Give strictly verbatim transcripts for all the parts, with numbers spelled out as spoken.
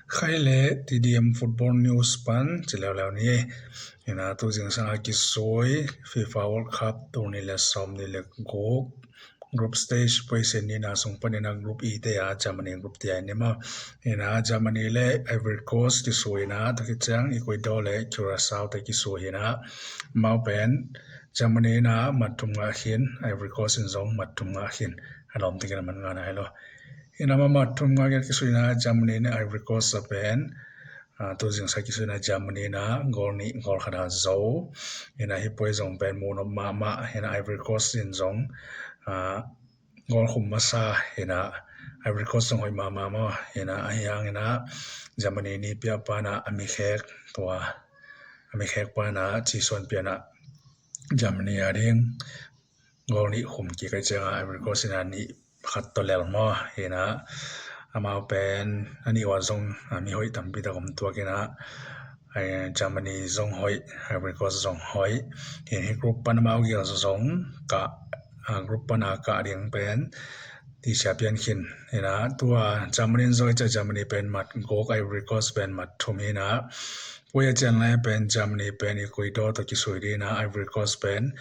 Khai le T D M Football News pan ci leuleu ni. Ina tu zingsang a kisui FIFA World Cup tul nih le sawm nih le guk group stage position nihna sung pan ina group E te a Germany group te a ni maw. Ina Germany le Ivory Coast kisui ina, tua khit ciang Ecuador le Curaçao te kisui ina. Amau pen Germany ina mat thum ngah khin, Ivory Coast in zong mat thum ngah khin. A lawm takin a mat ngah na hi lo. Ina amau mat thum ngah kisui ina Germany ina Ivory Coast a pen, ah, tu zingsang kisui ina Germany ina goal nih goal khat a zo. Ina hih poi zong pen muhnop mahmah, ina Ivory Coast in zong, ah, goal khum masa, ina Ivory Coast zong hoih mahmah maw, ina ahi hang ina Germany ni pia pana a mi khek tua, a mi khek pana cisuan piana Germany a ding goal nih khum kik ai cianga Ivory Coast ina nih khat tawh lel maw, ina amau pen a nih ua zong, ah, mi hoih tampi tak om tuak ina, eh, Germany zong hoih, Ivory Coast zong hoih. Hin hi group pan amau gel zong kah, ah, group pana kah ding pen tisia pian khin. Ina tua Germany in zong i cia Germany pen mat guk, Ivory Coast pen mat thum ina. Poi a cian lai pen Germany pen Ecuador tawh kisui ding ina, Ivory Coast pen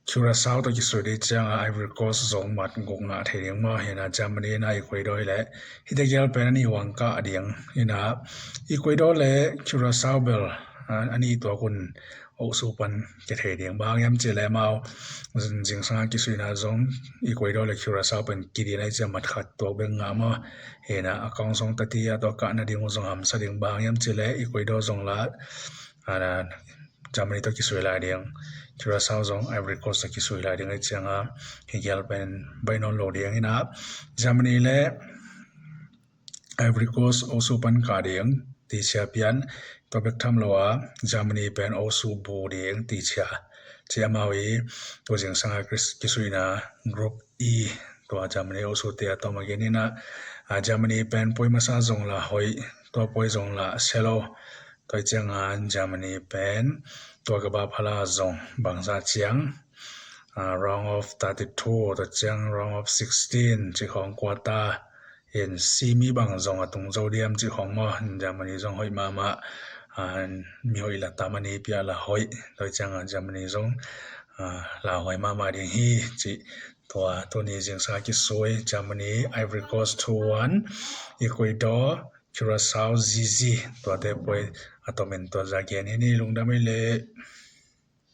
Curaçao tawh kisui ding cianga Ivory Coast zong mat guk ngah thei ding maw, ina Germany ina Ecuador le hite gel pen a nih uang kah ding ina. Ecuador le Curaçao bel, ah, a nih tuak un osu pan kia thei ding. Bang hiam cih le amau zingsang a kisui ina zong Ecuador le Curaçao pen kidin ai cia mat khat tuak bek ngah maw, ina a kong zong tati a tua kah na ding uh zong hamsa ding. Bang hiam cih le Ecuador zong la, ah, Germany tawh kisui lai ding, Curaçao zong Ivory Coast tawh kisui lai ding ai cianga hi gel pen baih nawn lo ding ina Germany le Ivory Coast osu pan kah ding tisia pian, tua bek tham lo a Germany pen osu bu ding tisia. Ci amau i tu zingsang a kis-, kisui ina group E tua Germany osu te a tawm a gen ina, ah, Germany pen poi masa zong la hoih, tua poi zong la selo. Tua cianga Germany pen tua ka ba phala zong bangza ciang, ah, round of thirty-two, tua ciang round of sixteen ci khong quarter in semi bang zong a tung zo diam ci khong maw, Germany zong hoih mahmah, ah, mi hoih la tam a ni pia la hoih. Tua cianga Germany zong, ah, la hoih mahmah ding hi ci. Tua tuni zingsang a kisui Germany, Ivory Coast two one, Ecuador, Curaçao zizi, tuate poi a tawm in tua za gen hi ni. Lungdam hi le.